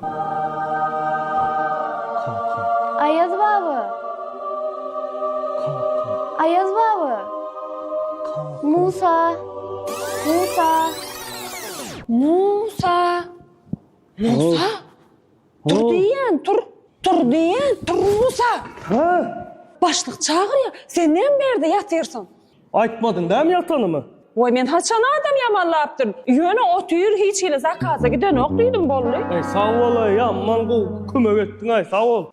Kaka. Aýaz baba! Kaka. Aýaz baba! Kaka. Musa! Musa! Musa! Musa! Tur diýýän, tur! Tur diýýän, tur Musa! Hä? Başlyk çagyrýar. Sen näme bärde ýatyrsyň? Aýtmadyň dämi ýatanymy? Waý, men haçan adam ýamanlapdyryn? Ýöne otyr, hiç hili zakaza gidenok diýdim, boldy. Eý, sag bol-aý, ýaman gowy kömek etdiň-aý, sag bol.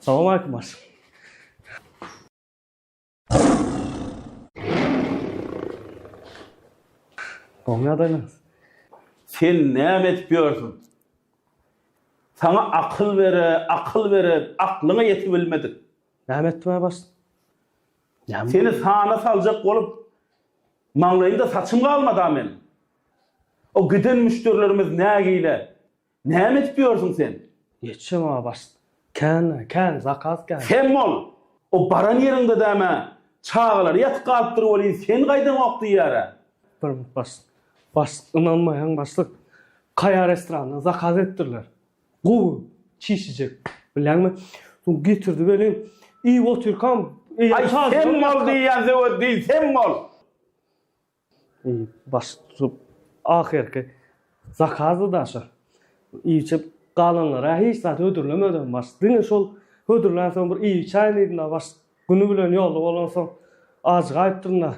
Salowmaleýkim, başlyk. Gowy ýagdaýlaryňyz? Sen näme edip ýörsüň? Saňa akyl bere, akyl bere, aklyňa ýetibilmedik. Näme etdim-ä başlyk? Näme? Seni sana saljak bolup, maňlaýymda saçym galmad-a meniň. O giden müşderilerimiz nägile. Näme edip ýörsüň sen? Ýetişemok baş. Kän, kän, zakaz kän. Sem bol! O baran ýeriňde däme, çagalary ýatyp galypdyr welin sen gaýdaňok diýýär-ä. Bir minut baş. Baş, ynanmaýaň başlyk. Kaýa restorandan zakaz etdirler. Gowy çişijek. Bilýäňmi? Soň getirdi welin, iýip otyrkam, eýýäm Aý, sem bol diýýän Söwetdin, sem bol! Baş tutup ahyrky zakazdy daşa. Iýip-içip galanlara hiç zat hödürlemedem baş. Diňe şol hödürlänsoň bir iýip-içäýin diýdim-de baş. Güni bilen ýolda bolansoň ajygaýypdyryn-da.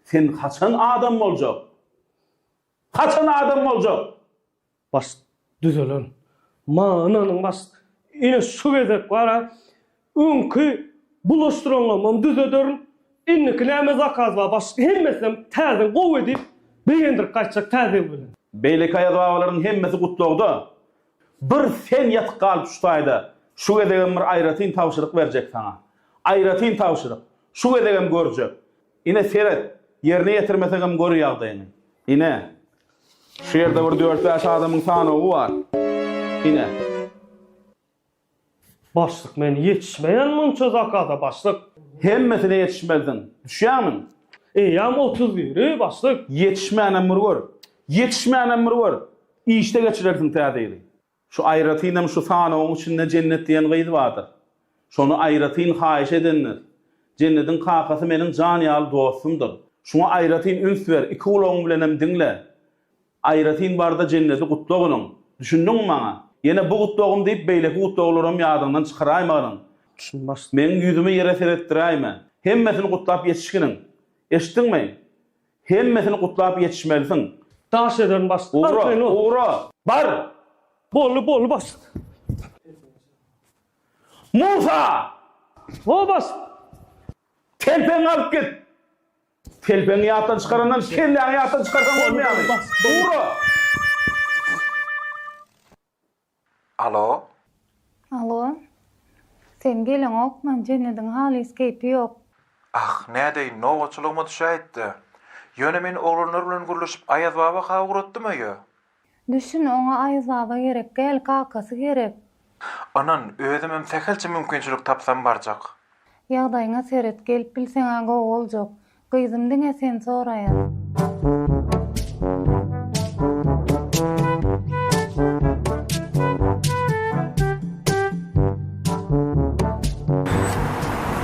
Sen haçan adam boljak? Haçan adam boljak? Baş düzelen. Maňa ynanyň baş. Ine şu gezek bar-a, öňki bulaşdyranlarymam düzederin. Indiki näme zakaz bar baş, hemmesinem täzeden gowy edip, begendirip gaýtjak täze ýyl bilen. Beýleki aýazbabalaryň hemmesi gutlagda. Bir sen ýatyp galyp şu taýda. Şu gezegem bir aýratyn tabşyryk berjek saňa. Aýratyn tabşyryk. Şu gezegem görjek. Ine seret, ýerine ýetirmeseňem gör ýagdaýyňy. Ine, şu ýerde bir dört-bäş adamyň sanawy bar. Ine. Başlyk men ýetişmeýän munça zakaza başlyk. Hemmesine ýetişmelisiň. Düşýäňmiň? Eýýäm 30 biri başlyk. Ýetişmänem bir gör. Ýetişmänem bir gör. Işde geçirersiň täze ýyly. Şu aýratynam şu sanawyň içinde Jennet diýen gyz bardyr. Şony aýratyn haýyş edendir. Jennediň kakasy meniň jan ýaly dostumdyr. Şuňa aýratyn üns ber, iki gulagyň bilenem diňle. Aýratyn barda Jennedi gutla gylyň. Düşündiňmi maňa? Ýene bu gutlagym diýip beýleki gutlaglaram ýadyňdan çykaraýmagynyň. Düşündim başlyk. Meň ýüzümi ýere seretdiräýme. Hemmesini gutlap ýetişginiň. Eşitdiňmi? Hemmesini gutlap ýetişmelisiň. Daş ederin başlyk. Ugra, Arkaýyn ol. ugra! Bar! Boldy, boldy başlyk. Musa! Ho başlyk. Telpegiňi alyp git! Telpegiňi ýatdan çykarandan kelläňi ýatdan çykarsaň bolmaýarmy? Ugra! Alo. Alo. Sen geleňokmy? Jennediň halys keýpi ýok. Ah, nädeýin, nobatçylygyma düşäýtdi. Ýöne men oglanlar bilen gürleşip Aýazbaba ha ugratdym öýe. Düşün, oňa Aýazbaba gerek däl, kakasy gerek. Ynan, özümem sähelçe mümkinçilik tapsam barjak. Ýagdaýyňa seret, gelip bilseň-ä gowy boljak. Gyzym diňe seni soraýar.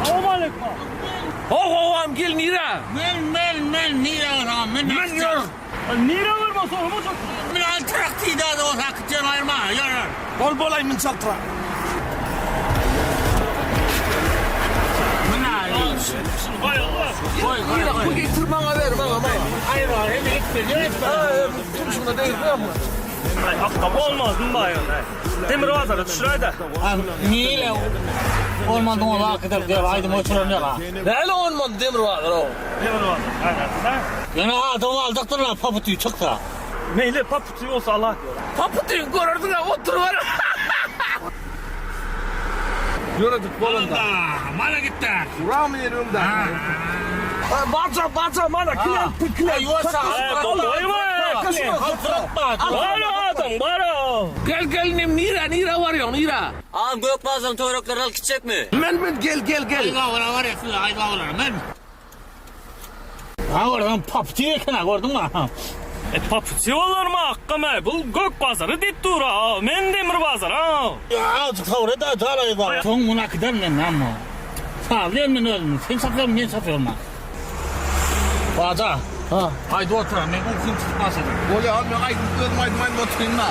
Salowmaleýkim. Ho howam gel nirä? Men men men nirä barsam men Men ýör. Nirä barma soramajak. Men altrak tiýdäde bolsa akitýän aýyrma ýör ýör. Bol bolaý min çaltrak. Bu getir maňa ber maňa maňa. Aýra hem etmeli etmeli. Tumşugyna degirme. Aý akga bolmazmy baýon aý. Demir bazara düşüräýdä. Nile olmandyň ol akydyr diýip aýdym öçüren ýok ha. Näle olmandy demir bazar o. Demir bazar gaýratda. Ýöne adam aldakdyrlar paputy çyksa. Meýli paputy bolsa ala. Paputy görersiň-ä oturyber. Ýöredip bolanda. Mana gitdi. Uramy ýene öňde. Barja barja mana klient klient. Bar adam bar. Gel gel inim nirä nirä barýaň nirä. Agam gök bazaryň töwereklerini alyp gitjekmi? Men men gel gel gel. Aýbabara barýas size aýbabara men. Ha gördüň papti eken ha gördüňmi? E papuçy bolarmy akgam äý bul gök bazary diýip dur-a men demir bazar-a. Azjyk sabyr et-ä jan Aýaz baba. Soň muny äkiderin men amma. Sazlaýan men özümi. Sen şofýormy men şofýormy? Baja. Ha. Aýdyp otur men uklym tutup başlady. Bolýa al men aýdyp özüm aýdym aýdyp oturyn-da.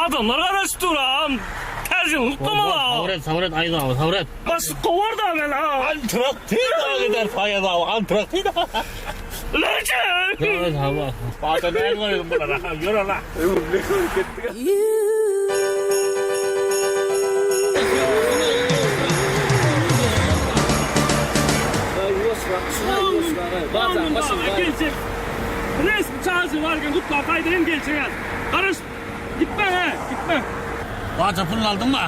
Adamlar garaşyp dur-a täze ýylyny gutlamaly-a. Sabyr et sabyr et Aýaz baba sabyr et. Başlyk kowar-da meni-a. Antraktida gideris Aýaz baba Antraktida. Baja näme goýdun bulara ýör ala. Geljek. Resmi çagyjy barken gutlap gaýdaýyn geljek ýaz. Garaş gitme he gitme. Baja puluny aldyňmy?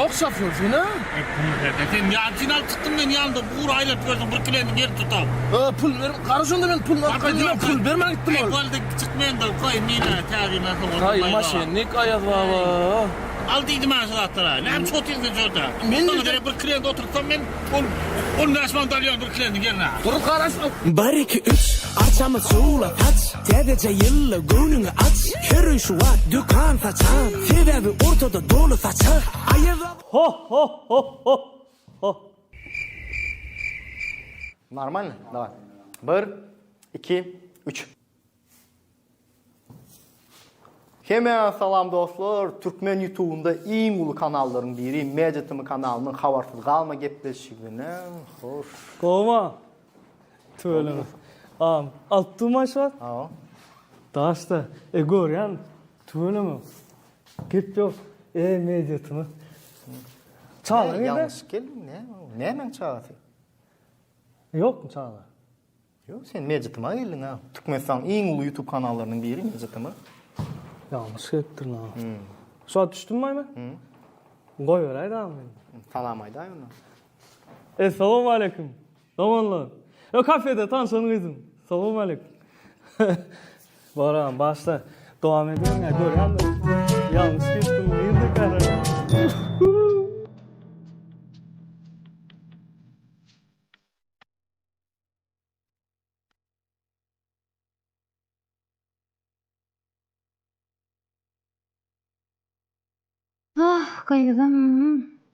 Ak şofýor sen-ä? E puluny berdi. Sen ýarçyny alyp çykdyň men ýanymda bugur aýlanyp ýörsüň bir kileniň ýerini tutup. E pul ber garaş onda men puluny alyp gaýdym men pul bermän gitdim ol. E boldy çykma indi goý mine täzime sowgat. Haý maşennik Aýaz baba. Al diýdim ana şu zatlara. Näme üçin otyrsyň sen şurada? Men Saňa derek bir klient oturtsam men ol 15 manat alýan bir klientiň ýerine. Dur garaş. Bir iki üç arçamyz şugla saç Täzeje ýylda göwnüňi aç Her öý şu wagt dükan saçan Sebäbi ortada doly saçak Aýaz baba Ho ho ho ho ho. Normalno? Daway. Bir, iki, üç. Hemmäňe salam dostlar! Türkmen ýutubynda iň uly kanallaryň biri Media TM kanalynyň Habarsyz galma gepleşigine hoş. Gowma. Tüweleme. Agam, alyp durmaý şu wagt? Hawa. Daşda. E görýän. Tüweleme. Gep ýok. E Media TM. Çaga nirde? Ýalňyş geldiň, näme? Nämäň çagasy? Ýokmy çaga? Ýok, sen Media-TM-a geldiň ha. Türkmenistanyň iň uly YouTube kanallarynyň biri Media-TM. Ýalňyş gelipdirin ha. Şu wagt düşdümmi men? Goýberäý dagy meni. Salam aýdaý onda. Essalawmaleýkim. Doganlar. Ýo kafede tanşan gyzym. Salowmaleýkim. Baram başla. Dowam ediň ýa görýän-de. Ýalňyş gitdim. Nirde gara? Ah, gyzym,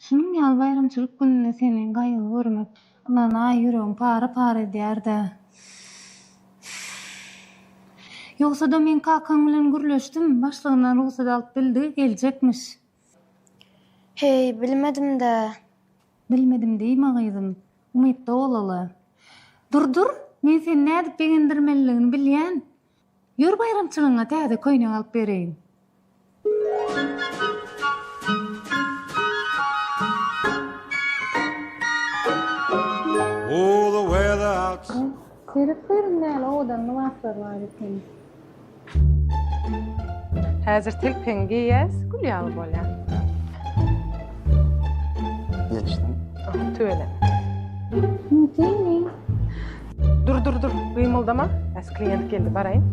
şunuň ýaly baýramçylyk gününde seni gaýgy görmek, ynanaý, ýüregimi para-para edýär-dä. Ýogsa-da men kakaň bilen gürleşdim, başlygyndan rugsat alyp bildi, geljekmiş. Heý, bilmedim-dä. Bilmedim diýme gyzym, umytda bolaly. Dur, dur, men seni nädip begendirmeliligini bilýän. Ýör baýramçylygyňa täze köýnek alyp bereýin. Seret görün näle owadan lybaslar bar eken. Häzir telpegiňi geýýäs, gül ýaly bolýar. Ýetişdim. Tüweleme. Mümkinmi? Dur, dur, dur, gymyldama. Häzir klient geldi, baraýyn.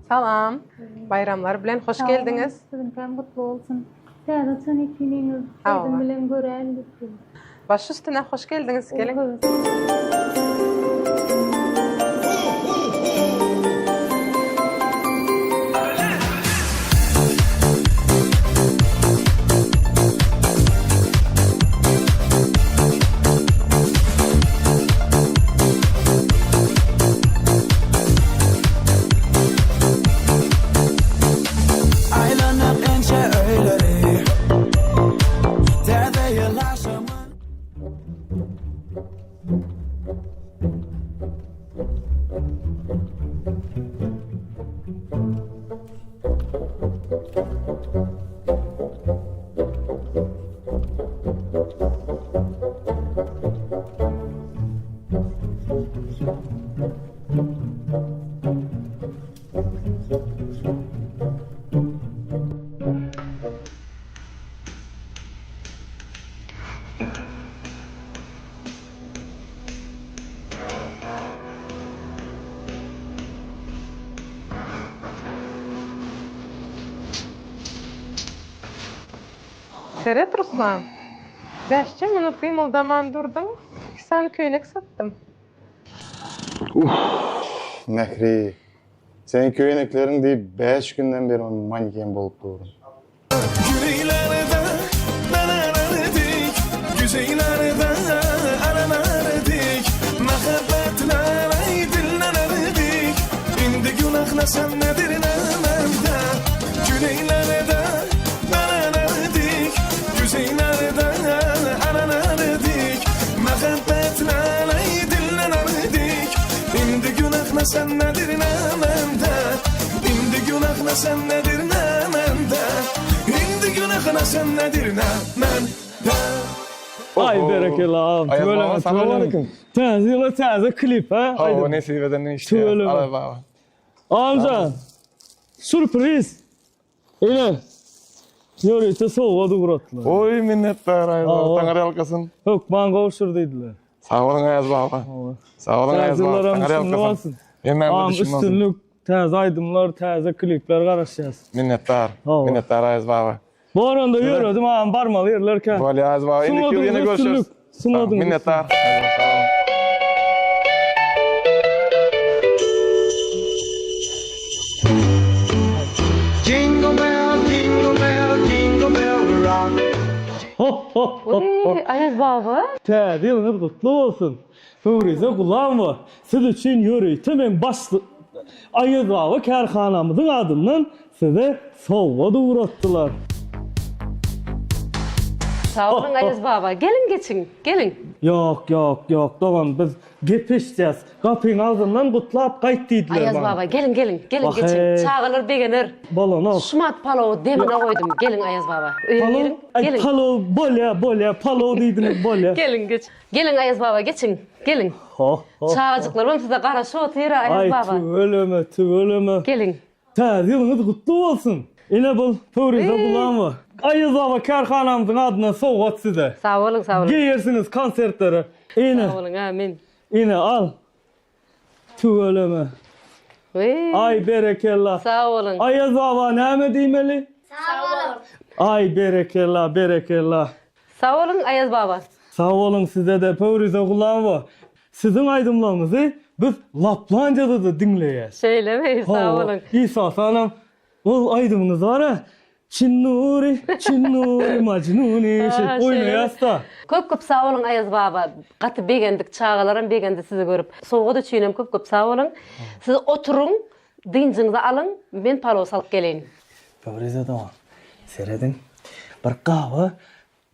Salam. Baýramlar bilen hoş geldiňiz. Siziňkem gutly bolsun. Täze açan ekiniňiz özüm bilen göräýin diýip. Baş üstüne hoş geldiňiz geliň. Aýlanyp ençe öýleri Täze ýyl agşamy Seret Ruslan. Bäşje minut gymyldaman durduň. 2 sany köýnek satdym. Uff, Mähri. Seň köýnekleriň diýip 5 günden beri maniken bolup durun. Aý berekella agam tüweleme tüweleme. Täze ýyla täze klip ha. Hawa nesip edenden işleýäs. Tüweleme. Aý baba. Agamjan sürpriz. Ine ýörite sowgat ugratdylar. Oý minnetdar Aýaz baba taňry ýalkasyn. Hökman gowşur diýdiler. Sag boluň Aýaz baba. Sag boluň Aýaz baba taňry ýalkasyn. Hemmämize düşünme bolsun. Üstünlik, täze aýdymlar, täze klipler garaşýas. Minnetdar. Minnetdar Aýaz baba. Bor onda ýöredim agam barmaly ýerler kän. Bolýa Aýaz baba indiki ýyl ýene görüşeris. Sungatyňyz Minnetdar. Oý, Aýaz baba. Täze ýylyňyz gutly bolsun. Pöwrize Gulamowa, siz üçin ýörite meň başly Aýaz baba kärhanamyzyň adyndan size sowgat ugratdylar. Sag boluň Aýaz baba. Geliň geçiň, geliň. Ýok, ýok, ýok, dogan, biz gep eşidýäs. Gapyň agzyndan gutlap gaýt diýdiler Aýaz maňa. baba, geliň, geliň, geliň geçiň. Wah-eý. Çagalar begener. Bolanok. Şumat palowy demine goýdum. Geliň Aýaz baba. Öýe Palow? giriň. Aý, Geliň. palow bolýa, bolýa, palow diýdiňiz, bolýa. Geliň geç. Geliň Aýaz baba, geçiň. Geliň. Ho, ho. Çagajyklarym size garaşyp otyr-a Aýaz Aý, baba. tüweleme, tüweleme. Geliň. Täze ýylyňyz gutly bolsun! Ine bul Pöwrize Gulamowa. Aýaz baba kärhanamyzyň adyndan sowgat size. Sag boluň, sag boluň. Geýersiňiz konsertlere. Ine. Sag boluň, amin. Ine al. Tüweleme. Aý berekella. Sag boluň. Aýaz baba näme diýmeli? Sag boluň. Aý berekella, berekella. Sag boluň Aýaz baba. Sag boluň sizede Pöwrize Gulamowa. Siziň aýdymlaryňyzy biz Laplandiýada-da diňleýäs. Şeýlemi? Sag boluň. Esasanam ol aýdymyňyz bar-a, Çinnuri, Çinnuri, Majnuni şeýdip oýnaýas-da. Köp köp sag boluň Aýaz baba. Gaty begendik, çagalaram begendi sizi görüp. Sowgat üçinem köp köp sag boluň. Siz oturyň, dynjyňyzy alyň, men palow salyp geleýin. Pöwrize dogan, serediň, bir gaba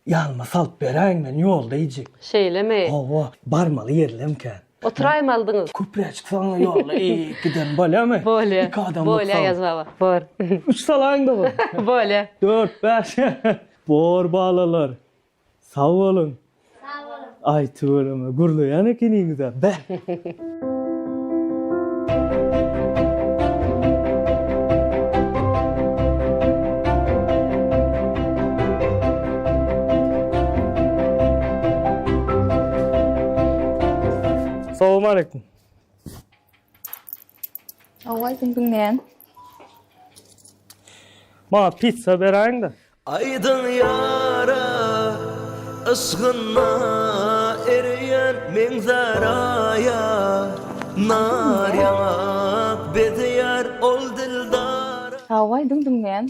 Ýanyma salyp beräýiň men ýolda iýjek. Şeýlemi? Hawa, barmaly ýerlem kän. Oturaýmalydyňyz. Köpräjik saňa ýolda iýip giderin bolýamy? Bolýa. Iki adamlyk Bolýa sal. Aýaz baba. Bor. Üç salaýyň dogan. Bolýa. Dört, bäş. Bor balalar. Sag boluň. Sag boluň. Aý tüweleme gürleýän ekeniňiz-ä. Beh. Salowmaleýkim. Hawa aýdyň diňleýän. Maňa pizza beräýiňdä. Aýdyň ýara yşgynda ereýän meň zaraýa Nar ýaňak bezeýär ol dildara. Hawa aýdyň diňleýän.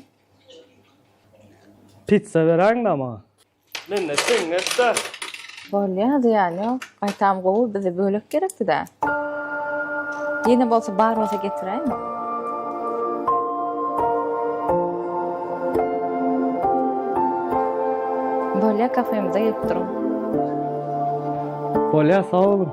Pizza beräýiňdä maňa. Mende çeňňek-dä. Bolýa, zyýany ýok. Gaýtam gowy, bize bölek gerekdi-dä. Ýene bolsa bar bolsa getiräýiň. Bolýa, kafemize gelip duruň. Bolýa, sag boluň.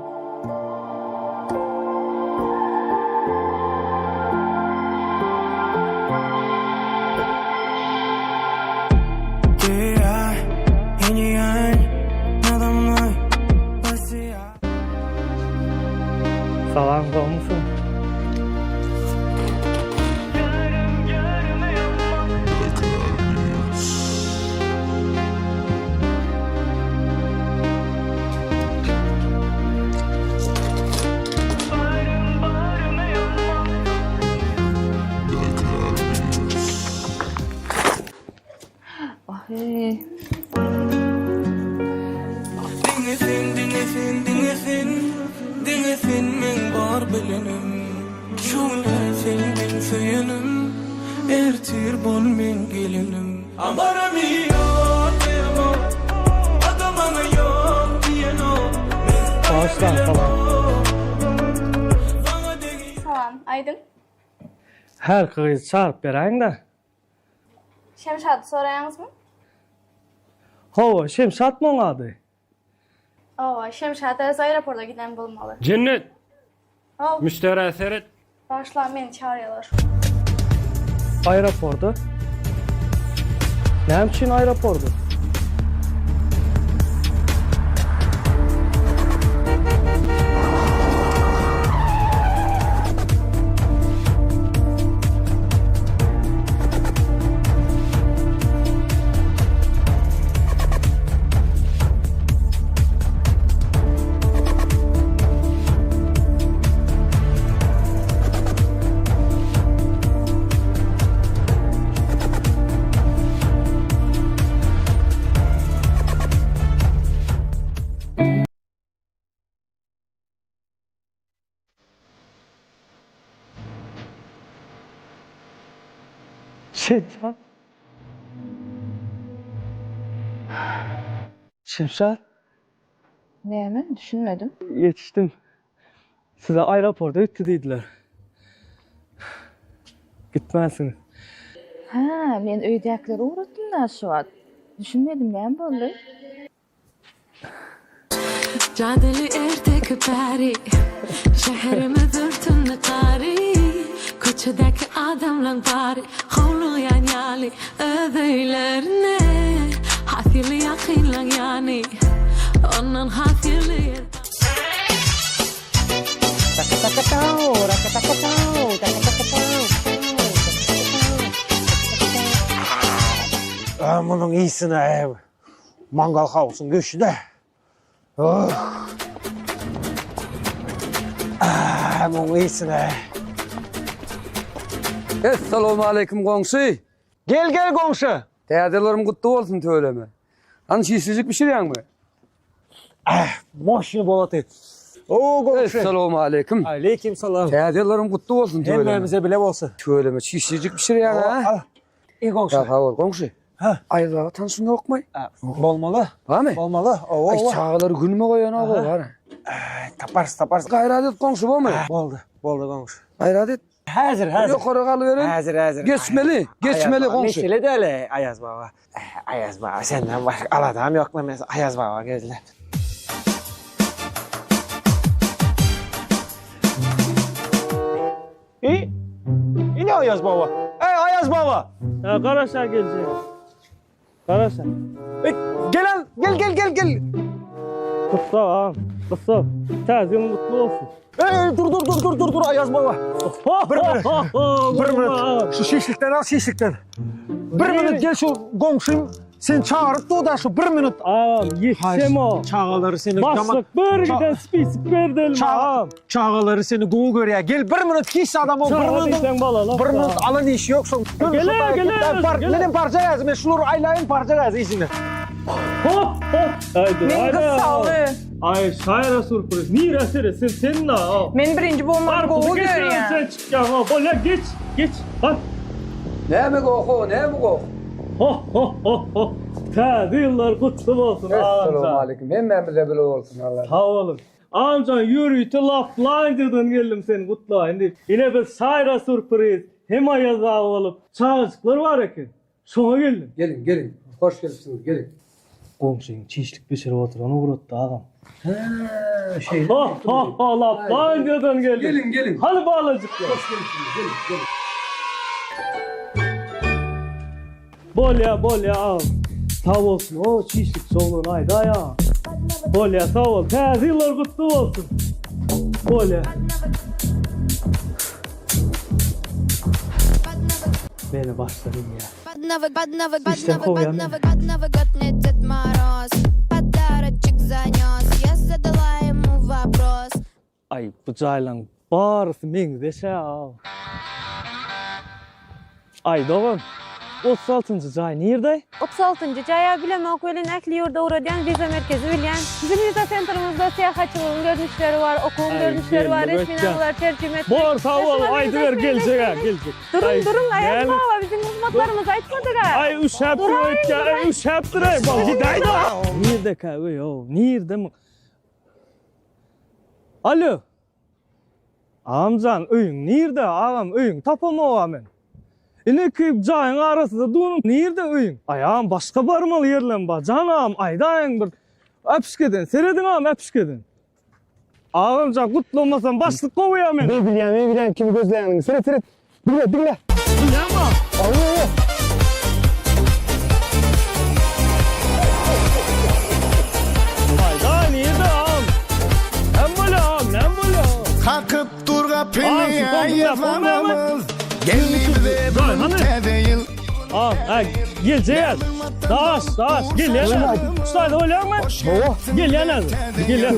Salam gowmysyň? Wah-eý. Diňe sen diňe. sen, diňe sen, diňe sen meň bar bilenim. Şu gün sen meň söýenim, ertir bol meň gelinim. Amor mio, te amo, ata maňa ýok diýenok, men Bagyşlaň, salam. Salam, aýdyň. Hälki gyzy çagyryp beräýiň-dä. Şemşady soraýaňyzmy? Hawa, Şemşatmy oň ady? Hawa, Şemşat öz aeroporta giden bolmaly. Jennet! Haw. Müşderä seret. Bagyşla, meni çagyrýarlar. Aeroporta? Näme üçin aeroporta? Şemşat. Şemşat. Näme? Düşünmedim. Ýetişdim. Size aeroporta gitdi diýdiler. Gitmänsiňiz. Hä, men öýdäkileri ugratdym-da şu wagt. Düşünmedim, näme boldy? Jadyly erteki peri Şäherimiz örtündi gary Köçedäki adamlaň bary Howlugýan ýaly öz öýlerine Has ýyly ýakynlaň ýany Ondan has ýyly ýer Munuň ysy-na Mangal hausyň göşüde. Oh. Ah, muň ysy-na. Essalawmaleýkim goňşy. Gel gel goňşy. Täze ýyllaryň gutly bolsun tüweleme. Hany şişlijik bişirýäňmi? Ah, moşny bolaty. O goňşy. Essalawmaleýkim. Aleýkim salam. Täze ýyllaryň gutly bolsun tüweleme. Hemmämize bile bolsun. Tüweleme şişlijik bişirýäň ha? E goňşy. Sag bol goňşy. Ha. Aýaz baba tanşyň ýokmy? Bolmaly. Barmy? Bolmaly. Owa. Aý çagalary günüme goýanok o bar. Taparys, taparys. Gaýrat et goňşy bolmy? Boldy. Boldy goňşy. Gaýrat et. Häzir, häzir. Ýokary galyberin. Häzir, häzir. Geçmeli, geçmeli goňşy. Mesele däl, Aýaz baba. Aýaz baba senden başga aladam ýok men Aýaz baba geldi. İ? Ine Ayaz baba. Ey Ayaz baba. Ha, garaşa geljek. Garaşa. E, gel al, gel gel gel gel. Gutlag agam, gutlag. Täze ýylyň gutly bolsun. Ey dur dur dur dur dur dur Ayaz baba. Bir minut. Bir minut. Şu şişlikden al şişlikden. Bir minut gel şu goňşym seni çagyryp dur da şu bir minut. Agam ýetişem o. Çagalary seni Başlyk bir giden spisik berdi elime agam. Çagalary seni gowy görýär. Gel bir minut hiç adam ol bir Çaga minut. diýseň balalar. Bir minut alan işi ýok şoň. Gele gele. Menem parça ýaz, men şulary aýlaýyn parça ýaz işini. Hop hop. Haydi Men haydi. gyssaly. Aý şaýra surpriz. Nirä sere sen sen na. Men birinji bolmany gowy görýän. Sen çykýaň ha. Bolýa geç geç. Bak. Näme goh-o, näme goh? Ho ho ho ho. Täze ýyllar gutly bolsun agam. Essalawmaleýkim. Hemmämize bile bolsun Allah. Sag boluň. Agam ýörite Laplandiýadan geldim seni gutlaýyn diýip. Ine biz şaýra surpriz hem Aýaz baba bolup çagajyklar bar eken. Şoňa geldim. Geliň, geliň. Hoş gelipsiňiz, geliň. Goňşyň çişlik bişirip oturan ugratdy agam. Hä, şeýle. Ho, ho, ho, Laplandiýadan geldim. Geliň, geliň. Hany balajyklar? Hoş gelipsiňiz, geliň, geliň. Bolýa, bolýa agam. Sag bolsun, o çişlikçi oglan aýdaý agam. Bolýa, sag bol. Täze ýyllar gutly bolsun. Bolýa. Meni başdan iýýär. Işden kowýar meni. Aý, bu jaýlaň barysy meňzeş-ä. Aý, dogan. 36-njy jaý nirde? 36-njy jaýa bilemok welin ähli ýurda ugradýan wiza merkezi bilýän. Biziň wiza sentrymyzda syýahatçylygyň görnüşleri bar, okuwyň görnüşleri bar, resminamalary terjime etmek. Bor sag bol aýdyber geljeg-ä geljek. Duruň duruň Aýaz baba biziň hyzmatlarymyzy aýtmadyga. Aý üşäpdir öýtýä üşäpdir-eý bol gidäýdä. Nirdekä öý-ow nirde Alo. Agamjan öýüň nirde agam öýüňi tapamog-a men. Ineki jaýyň arasynda duruň nirde öýüň. Aý agam başga barmaly ýerlem bar jan agam aýdaýyň bir äpişgeden serediň agam äpişgeden. Agamjan gutlamasam başlyk kowýa meni. Men bilýän men bilýän kimi gözleýäniňi seret seret diňle diňle. Bilýäňmi agam? Hawa. Aýdaý nirde agam? Näme bolýa agam näme bolýa agam? Kakyp dur gapyny Aýaz babamyz Geldi bize bu gün täze ýyl. Agam aý geljek Daş daş gelýän Şu taýda bolýarmy? Hawa. Gelýän häzir. Gelýän.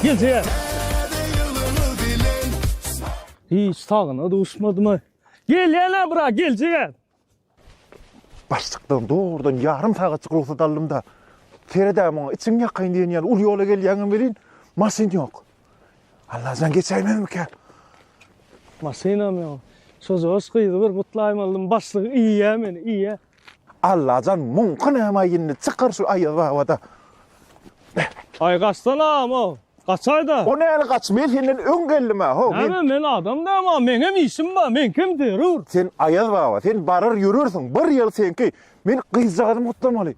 Geljek. Hiç sagyna duşmadymy? Gelýän-ä bira, geljek. Başlykdan dogrudan ýarym sagatjyk rugsat aldym-da. Sered-ä muňa, içiňi ýakaýyn diýen ýaly uly ýola gelýäňem welin, maşyn ýok. Allajan geçäýmezmikä? Maşynam ýok. Şojagaş gyzy bir gutlaýmalydym, başlyk iýýä meni, iýýä. Allajan muňky näme indi çykar şu Aýaz babada. Aý gaçsana agam-ow. Gaçaýda. O näli gaç men senden öň geldim-ä how. Näme men adam dämi meňem işim bar meňkem zerur. Sen Aýaz baba sen barar ýörersiň bir ýyl seňki men gyzjagazymy gutlamaly.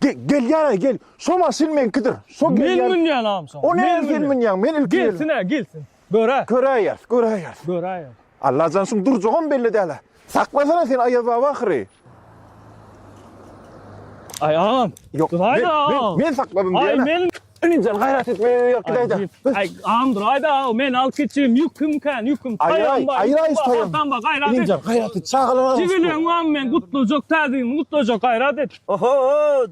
Gelýär-aý gel şo maşyn meňkidir şo gelýär. Men münýän agam şoňa. O näli sen münýäň men ilki geldim. Gelsin-ä gelsin. Göräý. Göräýeris göräýeris. Göräýeris. Allajan şuň durjagam belli däl-ä. Saklasana sen Aýaz baba ahyry. Aý agam. Ýok. Duraýda agam. Men sakladym diýene. Aý men Inim jan gaýrat et men ýok gidäýdä. Aý agam duraýda agam men alyp gitjegim ýüküm kän ýüküm taýam bar. Aýyr aýyr taýam. Haltam bar gaýrat et. Inim jan gaýrat et çagalar. Jigileň bar men gutlajak täzigimi gutlajak gaýrat et. Oho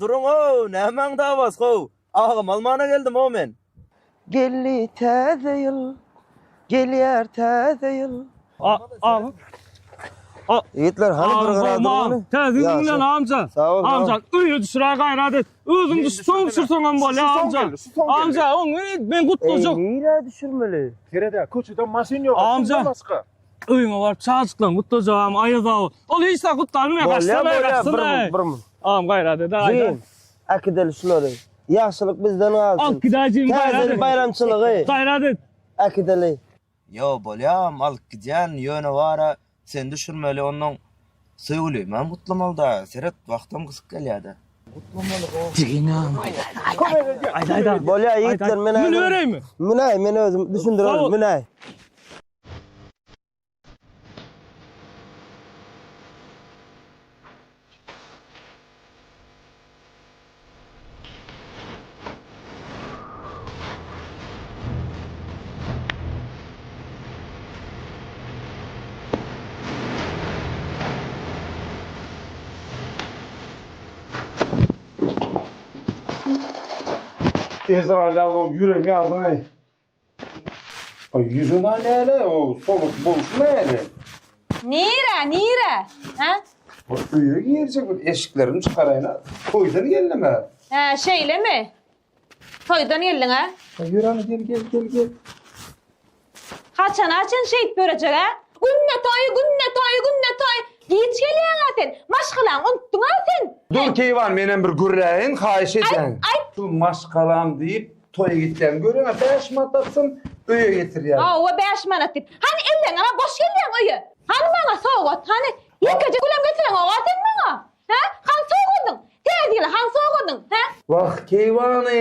duruň-ow nämäň dawasy how agam almana geldim-ow men. Geldi täze ýyl, gelýär täze ýyl. Agam. Ýigitler hany bir gyra duruň. Täze ýylyň bilen amca. Amca öýe düşüräý gaýrat et. Özüň düş, soň düşürseňem bolýar amca. Amca oň men gutlajak. Nirä düşürmeli? Sered-ä köçede maşyn ýok. Amca. Öýüňe baryp çajyklaryňy gutlajak agam Aýaz aga. Ol hiç zat gutlanmaýar gaçsana gaçsana. Agam gaýrat et aýda. Jigim äkideli şulary. Ýagşylyk bizden galsyn. Alyp gidäýjigim gaýrat Täze ýyl et. baýramçylygy. Gaýrat et. Äkideli. Ýo bolýam alyp gidýän ýöne bara sen düşürmeli onnoň söýgülimem gutlamalyda seret wagtam gysyp gelýädä. Bolýa ýigitler men Münübereými? Münäý men özüm düşündirerin münäý. Ezraýyl agam ýüregimi ýardyň-aý. Aý ýüzüň-ä näle, o soluk bolşy näle? Nirä, nirä? Hä? Bir öýe girjek bir eşiklerimi çykaraýyn-a. Toýdan geldim-ä. Hä, şeýlemi? Toýdan geldiň-ä? Aý ýör hany gel, gel, gel, gel. Haçana çen şeýdip ýörejek, hä? Günde toý, günde toý, günde toý. Giç gelýäň-ä sen. Maşgalaňy unutdyň-a sen. Dur Keýwan menem bir gürläýin, haýyş edýän. Aýt, aýt. Şu maşgalam diýip toýa gitýän. Göreň-ä bäş manat atsam öýe getirýän. Hawa, bäş manat diýip. Hany elleňem-ä boş gelýäň öýe. Hany maňa sowgat, hany? Ýekeje gülem getireňok-a sen maňa. Hä? Hany sowgadyň? Täze ýyla hany sowgadyň? Hä? Wah, keýwany,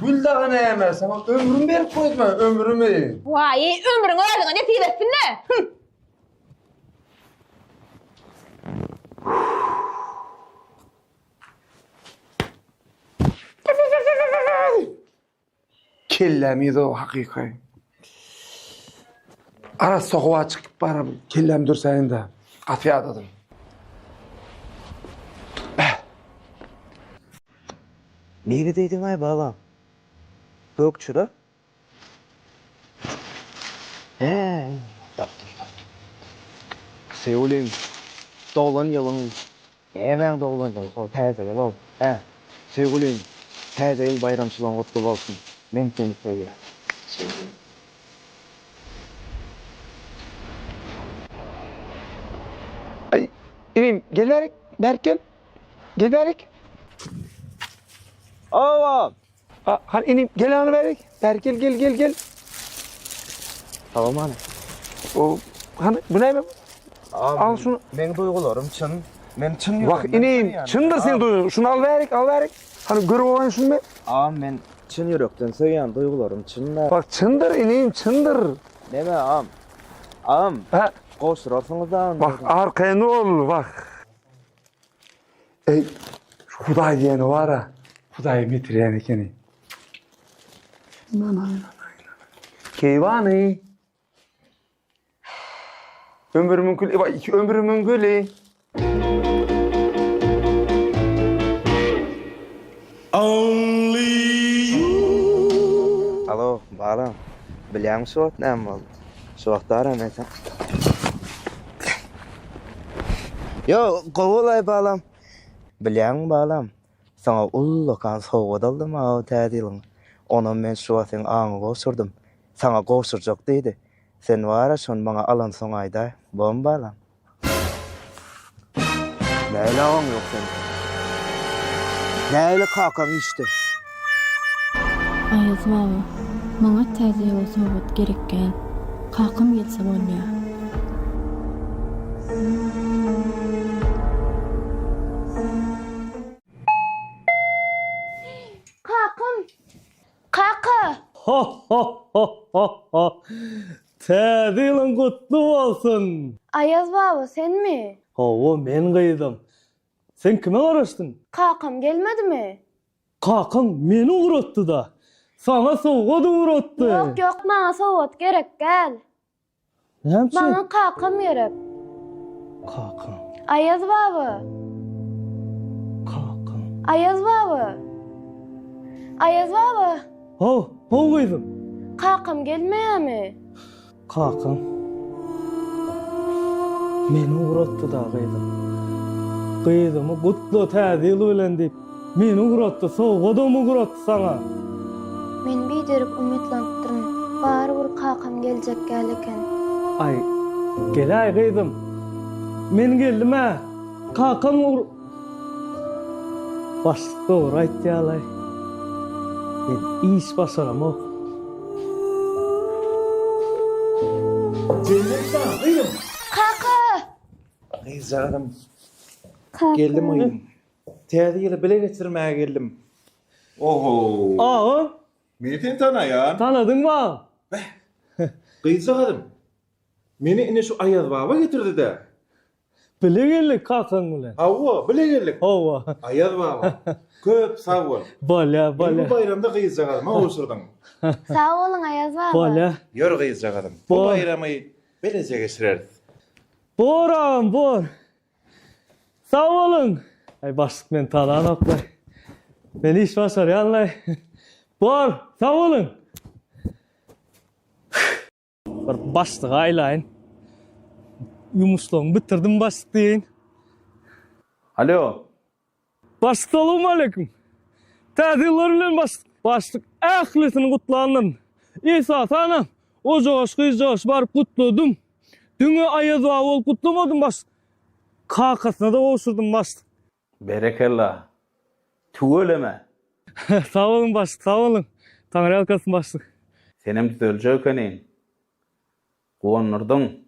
gül dagy näme, saňa ömrümi berip goýdum-a, ömrümi. Waý, ömrüňi özüňe nesip etsin-de. Hüm. Kelläm ýygy hakyky. Arassa howa çykyp baram kelläm dürsäýin-dä. Gaty ýadadym. Bäh. Niredeýdiň-aý balam? Gökçüre? Hä, tapdym, tapdym. Söýgülim. Doglan ýylyň Nämäň doglan ýyly şol täze ýyl ol. Hä, söýgülim, täze ýyl baýramçylygyň gutly bolsun. Men seni söýýän. Aý, inim, gel bärik, bärik gel. Gel bärik. Owa! A, hany inim, gel hany bärik. Bärik gel, gel, gel, gel. Salam hany. O, hany, bu näme? Al şunu. Meň duýgularym çyn. Men çyn ýüregimden Wah, inim, çyndyr seň duýgyň. Şunu al bärik, al bärik. Hany görüp alaýyn şuny men. Agam, men çyn ýürekden söýýän, duýgularym çyn-da. Bak, çyndyr inim, çyndyr. Neme, agam? Agam, Hä? gowşurarsyňyz-da onda. Wah, arkaýyn bol, wah. Eý, şu Hudaý diýeni bar-a, Hudaýam ýetirýän ekeni. Keýwany. Ömrümiň güli, waý, ömrümiň güli. Only you. Alo, balam. Bilýäňmi şu wagt näme boldy? Şu wagt ara men sen. Ýo, gowy bolaý balam. Bilýäňmi balam, saňa ullakan sowgat aldym a täze ýylyň. Onam men şu wagt seň aňyňa gowşurdym. Saňa gowşurjak diýdi. Sen bara şony maňa alansoň aýdaý. Bormy balam? Näle agaň ýok seniň? Näle kakaň işde? Aýaz baba, maňa täze ýyla sowgat gerek däl. Kakam gelse bolýa. Kakam! Kaka! Ho-ho-ho-ho-ho! Täze ýylyň gutly bolsun! Aýaz baba senmi? Hawa, men gyzym. Sen kime garaşdyň? Kakam gelmedimi? Kakaň meni ugratdy-da. Saňa sowgat ugratdy. Ýok, ýok, maňa sowgat gerek däl. Näme üçin? Maňa kakam gerek. Kakaň. Aýaz baba. Kakaň. Aýaz baba. Aýaz baba. How, how gyzym. Kakam gelmeýärmi? Kakaň meni ugratdy-da gyzym. Gyzymy gutla täze ýyl bilen diýip, meni ugratdy, sowgadam ugratdy saňa. Men biderek umytlanypdyryn. Barybir kakam geljek däl eken. Aý, geläý gyzym. Men geldim-ä. Kakam ugr. Başlyk dogry aýtýalaý. Men iş başaramok. Jennet jan, gyzym! Kaka! Gyzjagazym. Kaka. Geldim gyzym. Täze ýyly bile geçirmäge geldim. Oho. Aga. Men seni tanaýan. Tanadyňmy aga? Beh. Gyzjagazym. Meni ine şu Aýaz baba getirdi-dä. Bile geldik kakaň bilen. Hawa, bile geldik. Hawa. Aýaz baba, köp sag bol. Bolýa, bolýa. Meni bu baýramda gyzjagazyma gowşurdyň. Sag boluň Aýaz baba. Bolýa. Ýör gyzjagazym, bu baýramy bileje geçireris. Bor agam, bor. Sag boluň. Aý başlyk meni tananoklaý. Men iş başarýanlaý. Bor, sag boluň. Bir başlyga aýlaýyn. Ýumuşlaryňy bitirdim başlyk diýeýin. Alo. Başlyk salowmaleýkim. Täze ýyllar bilen başlyk. Başlyk ählisini gutlandym. Esasanam ojaş gyzjaş baryp gutladym. Diňe Aýaz baba bolup gutlamadym başlyk. Kakasyna-da gowşurdym başlyk. Berekella. Tüweleme. Sag boluň başlyk, sag boluň. Taňryýalkasyn başlyk. Senem düzeljek ekeniň. Guwandyrdyň.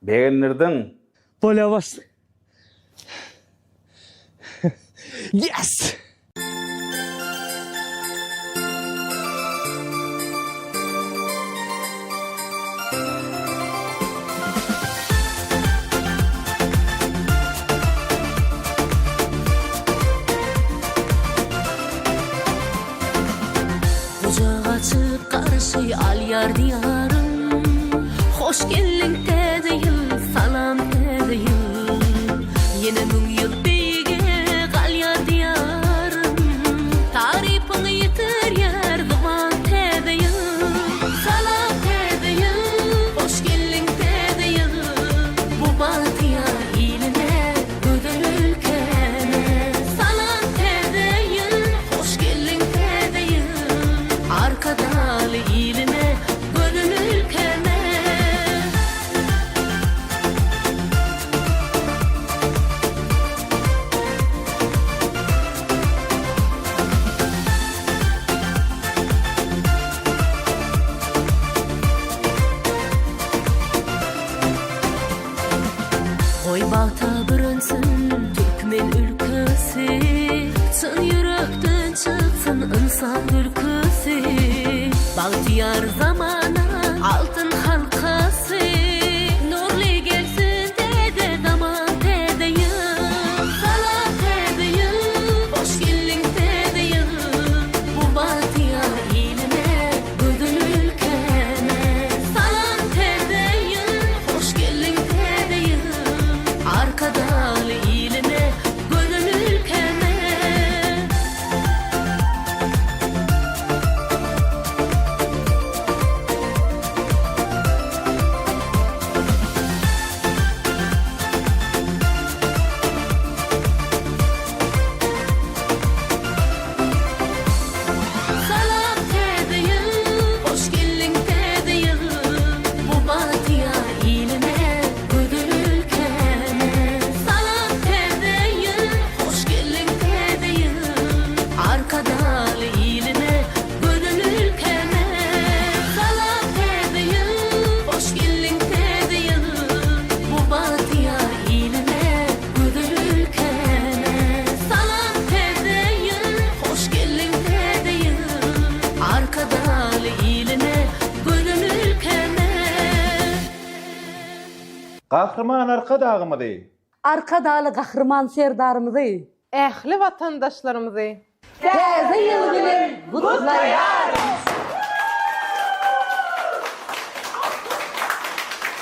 Begendirdiň. Bolýa başlyk. Yes! Gujak açyp garşy alýar diýarym Hoş geldiň täze ýyl, salam täze ýyl Ýene müň ýyl beýige galýar diýarym Tarypyňy ýetirýär zyban täze ýyl Salam täze ýyl, hoş geldiň täze ýyl Bu bagtyýar ile. Bagtyýar zamana altyn halkasy. Nurly gelsin täze zaman, täze ýyl. Salam täze ýyl, hoş geldiň täze ýyl. Bu bagtyýar ilime, gözel ülkäme. Salam täze ýyl, hoş geldiň täze ýyl. Arkadagly ilime, gözel ülkäme. Salam täze ýyl, hoş geldiň täze ýyl, Bu bagtyýar ilime, gözel ülkäme. Salam täze ýyl, hoş geldiň täze ýyl, Arkadagly ilime, gözel ülkäme. Salam täze ýyl, hoş geldiň täze ýyl, Bu bagtyýar ilime, gözel ülkäme. Salam täze ýyl, hoş geldiň täze ýyl, Arkadagly ilime, gözel ülkäme. Gahryman Arkadagymyzy! Arkadagly Gahryman Serdarymyzy! Ähli watandaşlarymyzy Täze ýyl bilen gutlaýarys!